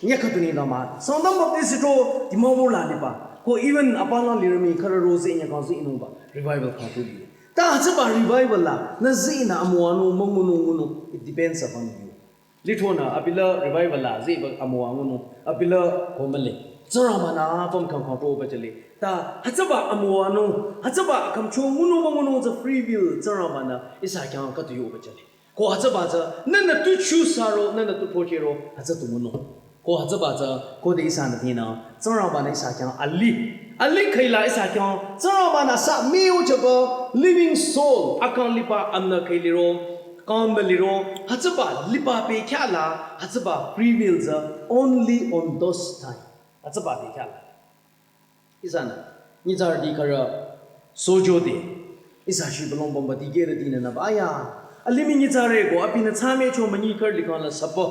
Nyüh khüdu nengdang mah. Sangtam Baptist Church Dimapur la liba. Ko even apalang lirü mii khürü roze nyüh kang zi inungba revival khang tu li. Ta hütsüba revival la nü zinü amüwanung müngunung ngunung, it depends upon you. Lithronü abila revival la ziba amüwa ngunung, abila ko mühle. Tsingrangba-nü apüm khyang control ba chale. Ta hütsüba amüwanung, hütsüba khümcho ngunung müngunung tsü free will Tsingrangba-nü ihsa khyang khüdu yoba chale. Ko hütsüba tsü nühnü tu choose thsaro, nühnü tu throchehro, hütsü tu ngunung. Ko hütsüba tsü khode ihsanü tinü Tsingrangba-nü ihsa khyang alih, alih khüila ihsa khyang Tsingrangba-nü sü müyochaba living soul, akang liba amünü khüi liro, kang müliro, hütsüba liba bekhyah la, hütsüba free will tsü only on those time. Hütsüba bekhyah la. Ihsanü nyitsarüti khürü sohjode, ihsa shibülung bamba dikehrütinü nüba ya, alimih nyitsarü ko abinü thsamücho münyi khürü likhang la süpü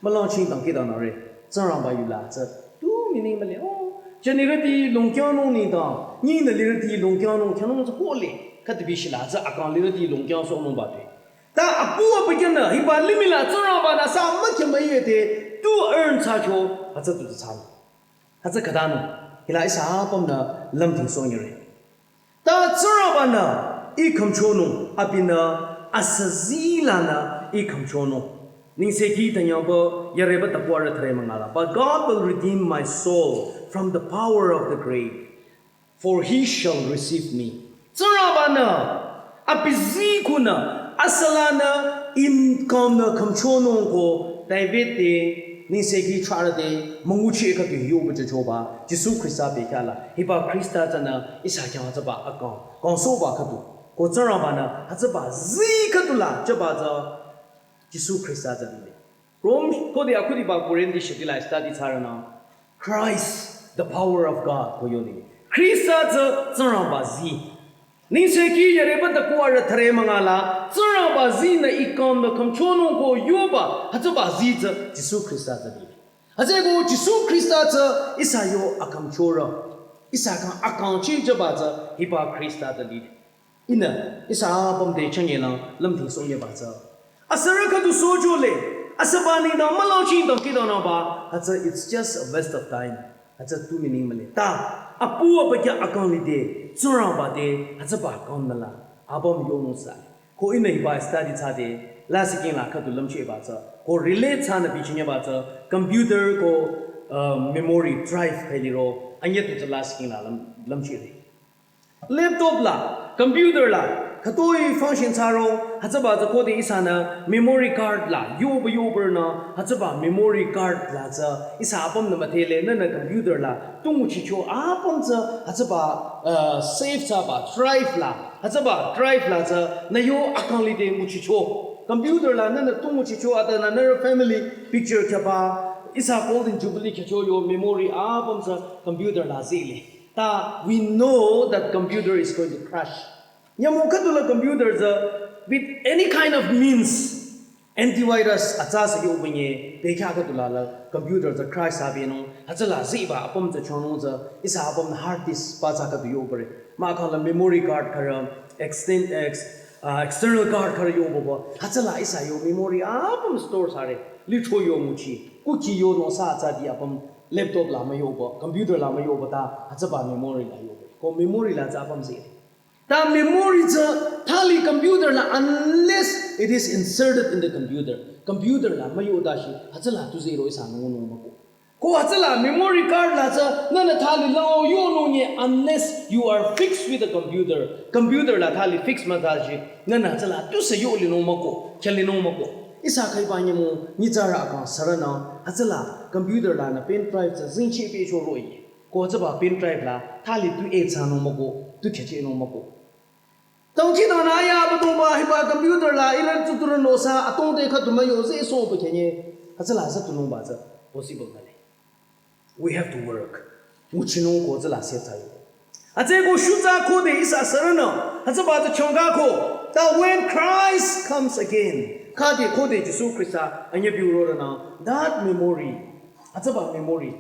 mülangching dangkhidangnangre. Tsingrangba yula tsü tu mii neng mühle. Oh, jünirüti longkyangnung nengdang, nyinü lirüti longkyangnung kyangnung tsü kohle. Khüdu bishila tsü akang lirüti longkyangsohnungba te. Ta apu abükyünü hiba limih la Tsingrangba-nü sü mükya müyete tu earn thsacho, hütsü tu thsanü. Hütsü khütanung, hila ihsa apümnü lümdhingsohnyüre. Ta Tsingrangba-nü ih khümchonung, abinü asüzi lanü ih khümchonung. Nengsekhi tanyangba yareba tapu arü thüre münga la. But God will redeem my soul from the power of the grave, for he shall receive me. Tsingrangba-nü abi zikhunü asülanü ih kangnü khümchonung ko David te nengsekhi charü te münguchi khüdu yoba jüchoba Jisu Khrista bekhyah la. Hiba Khrista tsünü ihsa khyang hütsüba akang kangsohba khüdu. Ko Tsingrangba-nü hütsüba zi khüdu la jüba tsü Jisu Khrista tsü lile. Rom khode akhudiba Korinthi shitila study thsarünü, Christ, the power of God, ko yole. Khrista tsü Tsingrangba zi. Nengsekhi yareba tapu arü thüre münga la, Tsingrangba zinü ih kangnü khümchonung ko yoba, hütsüba zi tsü Jisu Khrista tsü lile. Hütsüeko Jisu Khrista tsü ihsa yo akhümchorü, ihsa khyang akangchi jüba tsü hiba Khrista tsü lile. Ihnü ihsa apüm te chünye lang lümdhingsohnyüba tsü, asürü khüdu sohjole, asüba nengdang mülangching dangkhidangnangba, hütsü it's just a waste of time. Hütsü tu mii neng mühle. Ta apu abükyü akang lide, Tsingrangba te hütsüba kangnü la apüm yonung sa. Ko ihnü hiba study thsade, lasih king la khüdu lümchehba tsü, ko relate thsanü bichinyüba tsü, computer ko, uh, memory drive khüi liro, anyüh tu tsü lasih king la lüm, lümchehre. Laptop la, computer la, khütoi function thsaro, hütsüba tsü khode ihsanü memory card la yoba yobarnü, hütsüba memory card la tsü ihsa apümnü müdhele, nühnü computer la tu nguchicho apüm tsü hütsüba, uh, save thsaba drive la, hütsüba drive la tsü nü yo akang lide nguchicho. Computer la nühnü tu nguchicho atanü nührü family picture khyaba, ihsa golden jubilee khyücho yo memory apüm tsü computer la zile. Ta we know that computer is going to crash. Nyümong khüdula computer tsü with any kind of means, antivirus atsa sü yobange, bekhyah khüdula la computer tsü crash thsabenung, hütsüla ziba apüm tsü chonung tsü, ihsa apüm hard disk ba tsü khüdu yobare. Mahkhang la memory card khürü, extend, ex-, uh, external card khürü yoboba, hütsüla ihsa yo memory apüm store thsare, lithro yo nguchi, kuki yonung sa tsüdi apüm laptop la müyoba, computer la müyoba ta, hütsüba memory la yoba. Ko memory la tsü apüm zi. Ta memory tsü thali computer la unless it is inserted in the computer. Computer la müyoda shi, hütsüla tu zero ihsa nungunung müko. Ko hütsüla memory card la tsü, nühnü thali lao yonunge unless you are fixed with the computer. Computer la thali fix mütsa shi, nühnü hütsüla tu sü yolinung müko, khyülinung müko. Ihsa khaiba nyümong, nyitsarü akang sürünü, hütsüla computer lanü pen drive tsü zingchi pehcho roye. Ko tsüba pen drive la, thali tu e tsanung mako, tu khechehnung mako. Tangchi tangna ya ba tongba hiba computer la, ilan tuturan nosa, atong te khatu mayo, ze so ba khenye, hütsüla sa tunung ba tsü, possible na le. We have to work. Nguchinung ko tsüla se tsayo. Atse ko shutsa khode ihsa sürünü, hütsüba tsü changka ko, that when Christ comes again, khade khode Jisu Krista, anya biuro rana, that memory, hütsüba memory,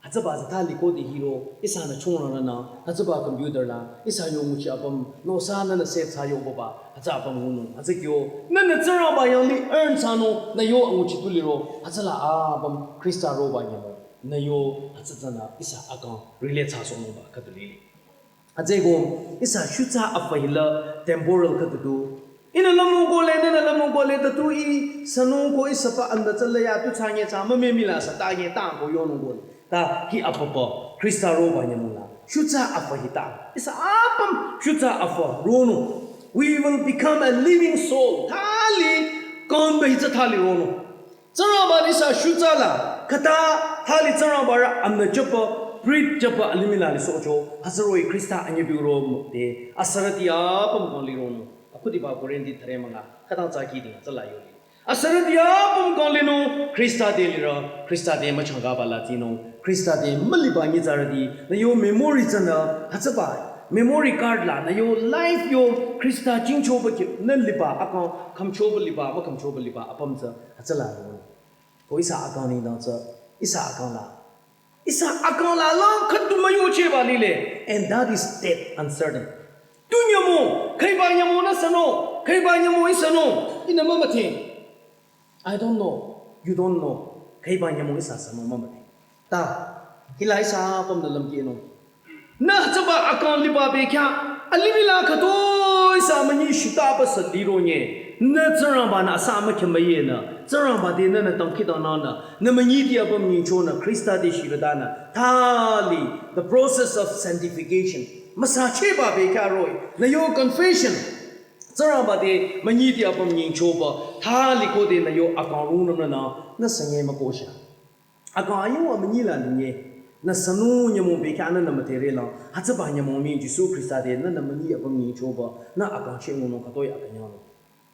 hütsüba tsü thali khode hiro, ihsanü chungrang rana, hütsüba computer la, ihsa yo nguchi apüm, nosa nünü se tsayo baba, hütsü apüm ngunung, hütsü kyo, nünü Tsingrangba yanglih earn tsanung, nü yo anguchi tuliro, hütsüla apüm, Krista roba nyamo. Nü yo hütsü tsünü ihsa akang relate thsasohnungba khüdu lile. Hütsüeko ihsa shutsa afü hila temporal khüdu du. Ihnü lümnung ko le, nünü lümnung ko le, ta tu ih sünung ko ihsa pa anda tsü le ya tu tsanye tsü mame mila sa ta nye ta ko yonung ko le. Ta hi apapa Krista roba nyamula. Shutsa afü hita. Ihsa apüm shutsa afü ronung. We will become a living soul. Thali kon ba hita thali ronung. Tsingrangba ni sa shutsa la, khüta thali Tsingrangba ra amna japa, breathe japa alimih la lisohcho, hütsüroh-i Krista anya biuro mo te, asürüti apüm kang lironung, akhudiba Korinthi thüre manga, khütang tsaki ding, tsüla yoli. Asürüti apüm kang linung, Krista te lira, Krista te machangkaba la tinung, Krista te maliba nyitsarüti, nü yo memory tsünü, hütsüba, memory card la, nü yo life yo, Krista jingchoba ki, nü liba, akang, khamchoba liba, makhamchoba liba, apüm tsü, hütsüla yoli. Ko ihsa akang nengdang tsü, ihsa akang la. Ihsa akang la lang khüdu müyocheba lile. And that is death uncertain. Tu nyamo, khüiba nyamo nü sünung, khüiba nyamo ih sünung, ihnü mümüdhe. I don't know, you don't know, khüiba nyamo ihsa sünung mümüdhe. Ta, hila ihsa apüm nü lümkehnung. Nü tsüba akang liba bekhyah, alimih la khütoi sa münyi shitaba sa liro nye. Nü Tsingrangba nü asa mükheh müye nü, Tsingrangba te nünü tangki tangnang nü, nü münyiti apüm nyingcho nü, Krista te shirüta nü, thali, the process of sanctification. Müsacheba bekhyah roh-i, nü yo confession. Tsingrangba te münyiti apüm nyingchoba, thali khode nü yo akang rungnüm nü, nü sünye mükohsha. Akang ayo amünyi la linye. Nü sünung nyümong bekhyah nünü müdhere lang. Hütsüba nyümong mii Jisu Krista te nünü münyi apüm nyingchoba. Nü akang che ngunung khütoi akang yangnung.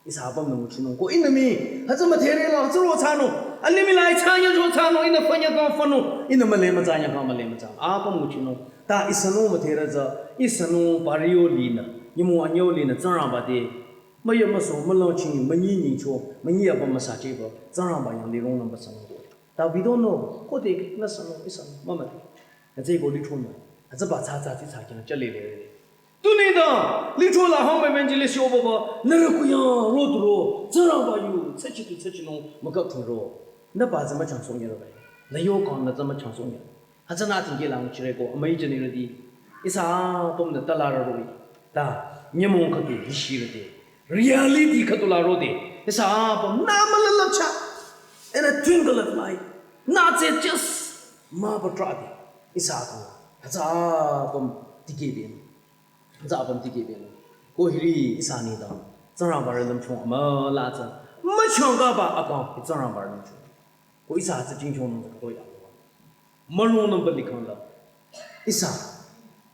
Ihsa apüm nü nguchinung ko ihnü mii. Hütsü müdhere lang, hütsü ro thsanung. Alimih la ih thsanya ro thsanung, ihnü fanya kang fanung. Ihnü müle mütsanya kang müle mütsang. Apüm nguchinung. Ta ih sünung müdhere tsü, ih sünung pario linü. Nyümong anyo linü, Tsingrangba te. Müya müso, mülang ching, münyi nyingcho, münyi apüm müsacheba. Tsingrangba yanglih rungnümba sünung ko. Ta we don't know, khode nü sünung, ih sünung, mümüdhe. Hütsüeko lithro nü, hütsüba tsü tsü tsü tsü khyang chale le. Tunüdang, lithro la home evangelist yo baba, nührü kuyang ro tu ro, Tsingrangba yu, tsüchi tu tsüchinung, mükap tu ro. Nü ba tsü müchangsoh nyere bai. Nü yo kang nü tsü müchangsoh nyere. Hütsünü tingkeh lang chireko, amüi jünirüti. Ihsa apüm nü tala raroi. Ta, nyümong khüdu hishirüti. Reality khüdu la rode. Ihsa apüm nü mülalapcha. In a twinkle of an eye. Nü tsü just mübatrade. Ihsa akang. Hütsü apüm tikehbin. Hütsü apüm tikehbin. Ko hiri ihsa nengdang. Tsingrangba rü lümchung amüla tsü. Müchangkaba akang. Tsingrangba rü lümchung. Ko ihsa hütsü jingchongnung tsü khütoi ya. Mürungnümba likhang la. Ihsa.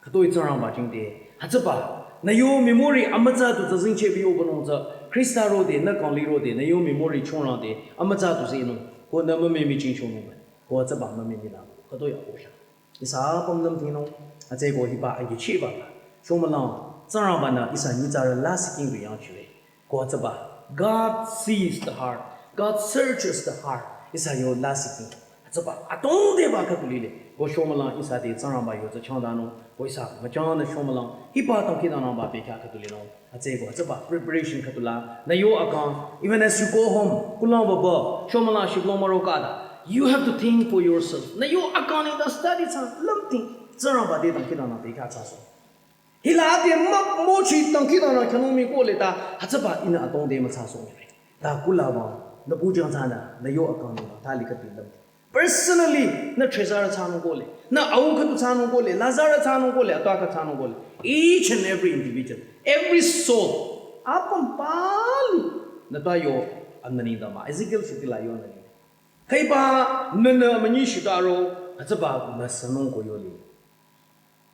Khütoi Tsingrangba jingte. Hütsüba. Nü yo memory amütsa tu tsü zingcheh bi yobanung tsü. Krista rode, nü kangli rode, nü yo memory chongrangde. Amütsa tu zenung. Ko nü mümemi jingchongnung ba. Ko hütsüba mümemi la. Khütoi ya koshang. Ihsa apüm lümtingnung. Hütsüeko hiba angichiba la. Shomülang. Tsingrangba nü ihsa nyitsarü lasih king ri yangchire. Ko hütsüba, God sees the heart. God searches the heart. Ihsa yo lasih king. Hütsüba, atongdeba khüdu lile. Ko shomülang ihsa te Tsingrangba yo tsü changdanung. Ko ihsa müchangnü shomülang. Hiba tangki tangnangba bekhyah khüdu linung. Hütsüeko hütsüba, preparation khüdu la. Nü yo akang, even as you go home, kulang baba, shomülang shiblong maro kada. You have to think for yourself. Nü yo akang nengdang study thsa, lümting. Tsingrangba te tangki tangnang bekhyah thsasoh. Hila ade mah mochi tangki tangnang khyünung mii kohle ta, hütsüba ihnü atongde müthsasoh nyire. Ta kulaba, nü bujang thsanü, nü yo akang nengdang, thali khüdu lüm. Personally, nü chezarü thsanung kohle, nü au khüdu thsanung kohle, lazarü thsanung kohle, atwa kha thsanung kohle. Each and every individual, every soul, apüm palu, nü ta yo anü nengdang mah, Ezekiel shiti la yo anü nengdang. Khüiba nünü münyi shitaro, hütsüba nü sünung ko yoli.